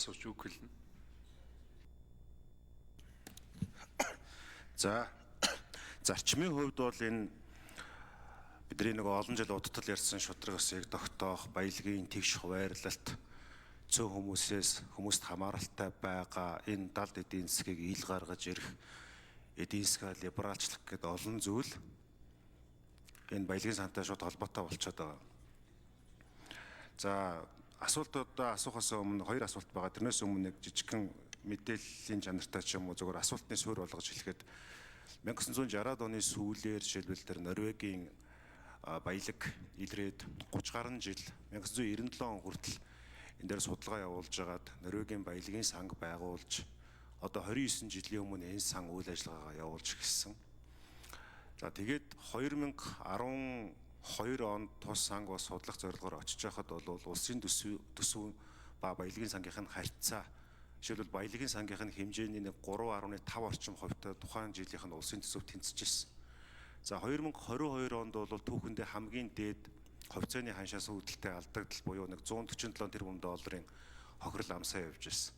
Асууж үг хэлнэ. За, зарчмын хувьд бол энэ бидний нэг олон жил удтал ярьсан шударга ёсыг тогтоох, баялагын тэгш хуваарлалт, цөөн хүмүүсээс хүмүүст хамааралтай байгаа энэ далд эдийн засгийг ил гаргаж ирэх, эдийн засгаа либералчлах гэдэг олон зүйл энэ баялагын сантай шууд холбоотой болчиход байгаа. За, асуултуудаа асуухаас өмнө хоёр асуулт байгаа. Тэрнээс өмнө нэг жижигхэн мэдээллийн чанартай ч юм уу зөвхөн асуултны суурь болгож хэлэхэд 1960-ад оны сүүлээр жишээлбэл тэр Норвегийн баялаг илрээд 30 гаруй жил 1997 он хүртэл энэ дээр судалгаа явуулж байгаад Норвегийн баялагын санг байгуулж одоо 29 жилийн өмнө энэ сан үйл ажиллагаагаа явуулж эхэлсэн. За, тэгээд 2012 онд тус санг бас судлах зорилгоор очиж байхад бол улсын төсөв ба баялагын сангийнх нь харьцаа, жишээлбэл, баялагын сангийнх нь хэмжээний нэг 3.5 орчим хувьтай тухайн жилийнх нь улсын төсөв тэнцэж ирсэн. За, 2022 онд бол түүхэндээ хамгийн дээд хувьцааны ханшаас үүдэлтэй алдагдал буюу нэг 147 тэрбум долларын хохирол амсаа явж ирсэн.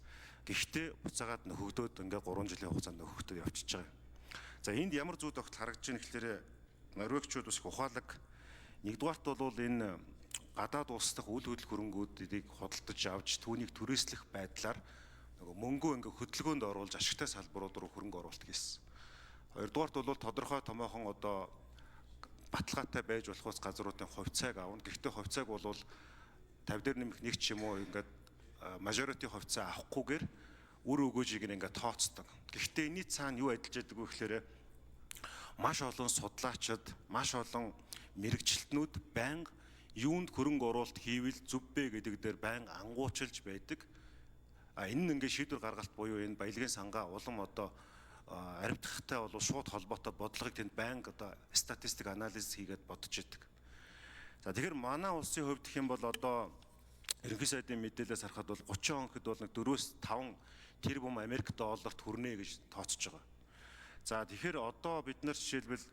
Гэхдээ буцаагаад нөхөгдөөд ингээ 3 жилийн хугацаанд нөхөгдөд явчихж байгаа юм. За, энд ямар зүй тогтол харагдаж байна гэхээр норвегчууд бас их ухаалаг. Нэгдүгээрт бол энэ гадаад улс дахь үл хөдлөх хөрөнгүүдийг худалдаж авч түүнийг түрээслэх байдлаар нөгөө мөнгөө ингээ хөдөлгөөнд оруулж ашигтай салбарууд руу хөрөнгө оруулалт хийсэн. Хоёрдугаарт бол тодорхой томоохон одоо баталгаатай байж болох ус газруудын хувьцааг авна. Гэхдээ хувьцааг бол 50 дээр нэмэх нэг ч юм уу ингээд majority хувьцаа авахгүйгээр үр өгөөжийг ингээд тооцдог. Гэхдээ энэний цаана юу ажиллаж байдаг вэ гэхээр маш олон судлаачид, маш олон мэрэгчлэтнүүд байнга юунд хөрөнгө оруулалт хийвэл зөв бэ гэдэг дээр байнга ангуучилж байдаг. А энэ нь ингээд шийдвэр гаргалт буюу энэ баялагын сангаа улам одоо аривтахтай бол шууд холбоотой бодлогыг тэнд байнга одоо статистик анализ хийгээд бодож идэг. За, тэгэхээр манай улсын хувьд гэх юм бол одоо ерөнхий сайдын мэдээлэлээс харахад бол 30 он гэхэд бол нэг 4-5 тэрбум Америк долларт хүрнэ гэж тооцож байгаа. За, тэгэхээр одоо бид нар жишээлбэл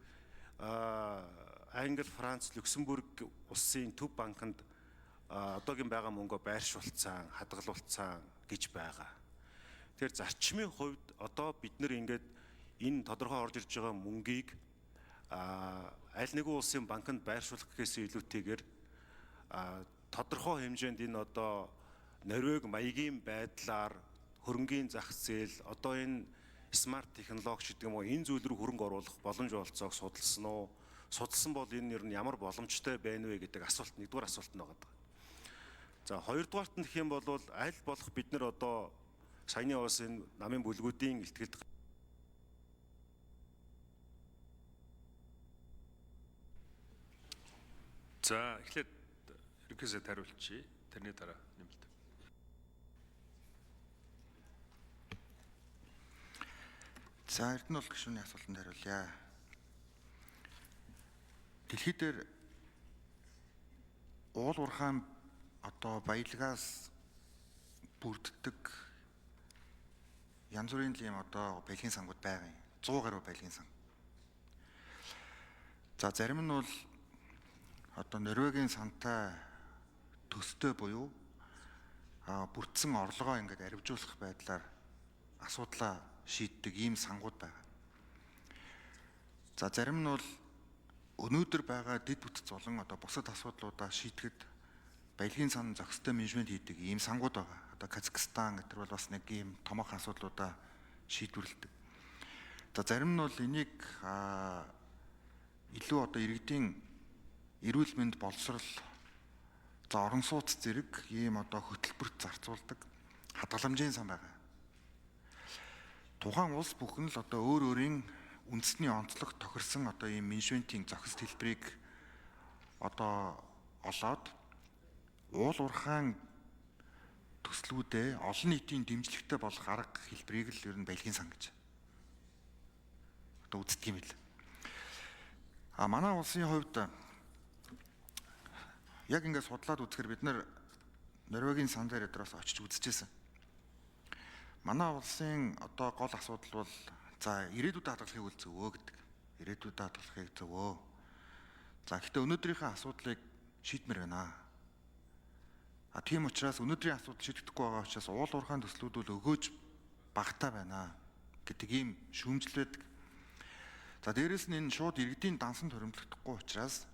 Англи, Франц, Люксембург улсын төв банкнд одоогийн байгаа мөнгөө байршуулсан, хадгалуулсан гэж байгаа. Тэгэхээр зарчмын хувьд одоо бид нар ингээд энэ тодорхой орж ирж байгаа мөнгийг аль нэгэн улсын банкнд байршуулах гэхээс илүүтэйгээр тодорхой хэмжээнд энэ одоо Норвег маягийн байдлаар хөрөнгийн зах зээл, одоо энэ смарт технологи гэдэг юм уу, энэ зүйл рүү хөрөнгө оруулах боломж болцоог судалсан уу? Судалсан бол энэ нэр нь ямар боломжтой байна вэ гэдэг асуулт нэгдүгээр асуулт нь байгаа. За, хоёрдугаарт нь гэх юм бол аль болох бид нар одоо саяны бас энэ намын бүлгүүдийн ихтгэлд За, эхлээд ерөнхий сайд хариулчихъя. Тэрний дараа нэмэлт. За, Эрдэнэ бол гишүүний асуултанд хариулъя. Дэлхий дээр уул уурхаан одоо баялагаас бүрддэг янз бүрийн л юм одоо баялагын сангууд байгаа юм. 100 гаруй баялагын сан. За, зарим нь бол одоо Норвегийн сантай төстэй буюу бүрдсэн орлогоо ингээд аривжуулах байдлаар асуудлаа шийддэг ийм сангууд байгаа. За, зарим нь бол өнөөдөр байгаа дэд бүтц болон одоо бусад асуудлуудаа шийдэхэд баялагын сан зохистой менежмент хийдэг ийм сангууд байгаа. Одоо Казахстан гэдэг бол бас нэг ийм томоохон асуудлуудаа шийдвэрлэдэг. За, зарим нь бол энийг илүү одоо иргэдийн эрүүл мэнд, боловсрол, за орон сууц зэрэг ийм одоо хөтөлбөрт зарцуулдаг хадгаламжийн сан байгаа. Тухайн улс бүхэн л одоо өөр өөрийн үндэсний онцлог тохирсон одоо ийм менежментийн зохис төлбөрийг одоо олоод уул уурхаан төслүүдээ олон нийтийн дэмжлэгтэй болох арга хэлбэрийг л ер нь баялагын сан гэж одоо үздэг юм бил. А манай улсын хувьд яг ингээд судлаад үзэхээр бид нар Норвегийн сан дээр өдрөөс очиж үзчихсэн. Манай улсын одоо гол асуудал бол за ирээдүйдээ хадгалахыг үл зөвөө гэдэг. Ирээдүйдээ хадгалахыг зөвөө. За, гэхдээ өнөөдрийнхөө асуудлыг шийдмээр байна. А тийм учраас өнөөдрийн асуудал шийдэгдэхгүй байгаа учраас уул уурхайн төслүүд бол өгөөж багтаа байна гэдэг ийм шүүмжил байдаг. За дээрэс нь энэ шууд иргэдийн дансанд хуримтлагдахгүй учраас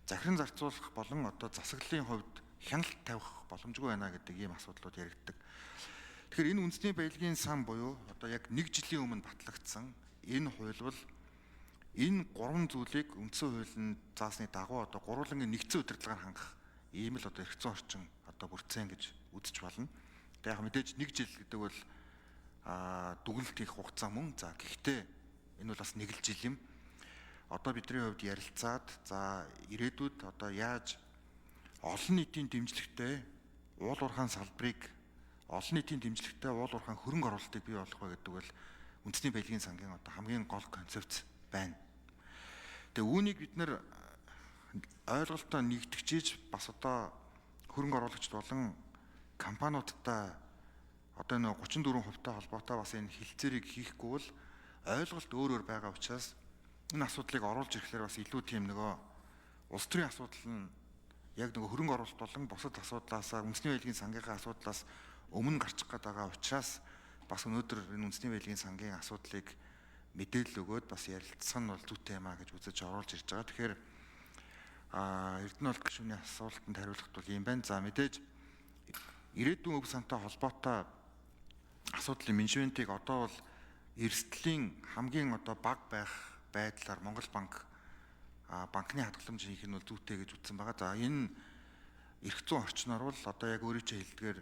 захиран зарцуулах болон одоо засаглалын хувьд хяналт тавих боломжгүй байна гэдэг ийм асуудлууд яригддаг. Тэгэхээр энэ үндэсний баялагын сан буюу одоо яг нэг жилийн өмнө батлагдсан энэ хууль бол энэ гурван зүйлийг үндсэн хуулийн заасны дагуу одоо гурвангийн нэгдсэн удирдлагаар хангах ийм л одоо эрх зүйн орчин одоо бүрдсэн гэж үзэж болно. Тэгээ яг мэдээж нэг жил гэдэг бол дүгнэлт хийх хугацаа мөн. За гэхдээ энэ бол бас нэг л жил юм. Одоо бидний хувьд ярилцаад за ирээдүйд одоо яаж олон нийтийн дэмжлэгтэй уул уурхайн салбарыг олон нийтийн дэмжлэгтэй уул уурхайн хөрөнгө оруулалтыг бий болгох вэ гэдэг бол үндэсний баялагын сангийн одоо хамгийн гол концепц байна. Тэгээ үүнийг бид нэр ойлголтоо нэгтгэжиж бас одоо хөрөнгө оруулагчид болон компаниудтай одоо энэ 34%-тай холбоотой бас энэ хилцээрийг хийхгүй бол ойлголт өөр өөр байгаа учраас энэ асуудлыг оруулж ирэхлээр бас илүү тийм нөгөө улс төрийн асуудал нь яг нөгөө хөрөнгө оруулалт болон бусад асуудлаасаа үндэсний баялагын сангийнхаа асуудлаас өмнө гарчих гээд байгаа учраас бас өнөөдөр энэ үндэсний баялагын сангийн асуудлыг мэдээлэл өгөөд бас ярилцсан нь бол зүйтэй юм а гэж үзэж оруулж ирж байгаа. Тэгэхээр Эрдэнэ болд гишүүний асуултанд хариулахад бол ийм байна. За мэдээж ирээдүйн өв сантай холбоотой асуудлын менежментийг одоо бол эрсдлийн хамгийн одоо бага байх байдлаар Монгол банк банкны хадгаламж хийх нь бол зүйтэй гэж үзсэн байгаа. За энэ эрх зүйн орчноор бол одоо яг өөрийн чинь хэлдгээр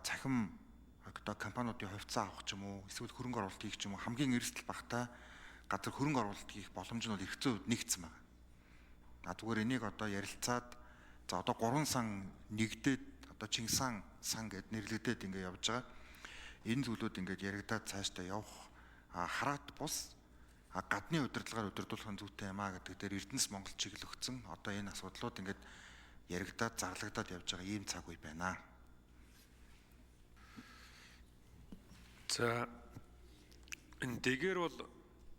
цахим одоо компаниудын хувьцаа авах ч юм уу эсвэл хөрөнгө оруулалт хийх ч юм уу хамгийн эрсдэл багатай газар хөрөнгө оруулалт хийх боломж нь бол эрх зүйн хувьд нэгдсэн байна. А зүгээр энийг одоо ярилцаад за одоо 3 сан нэгдээд одоо Чингис хаан сан гэд нэрлэгдээд ингээ явж байгаа. Энэ зүйлүүд ингээд яригадаад цаашдаа явах хараат бус гадны удирдлагаар удирдуулах нь зүйтэй юм а гэдэг дээр Эрдэнэс Монгол чиглэл өгсөн. Одоо энэ асуудлууд ингээд яригадаад зарлагдаад явж байгаа ийм цаг үе байна. За энэ дэгээр бол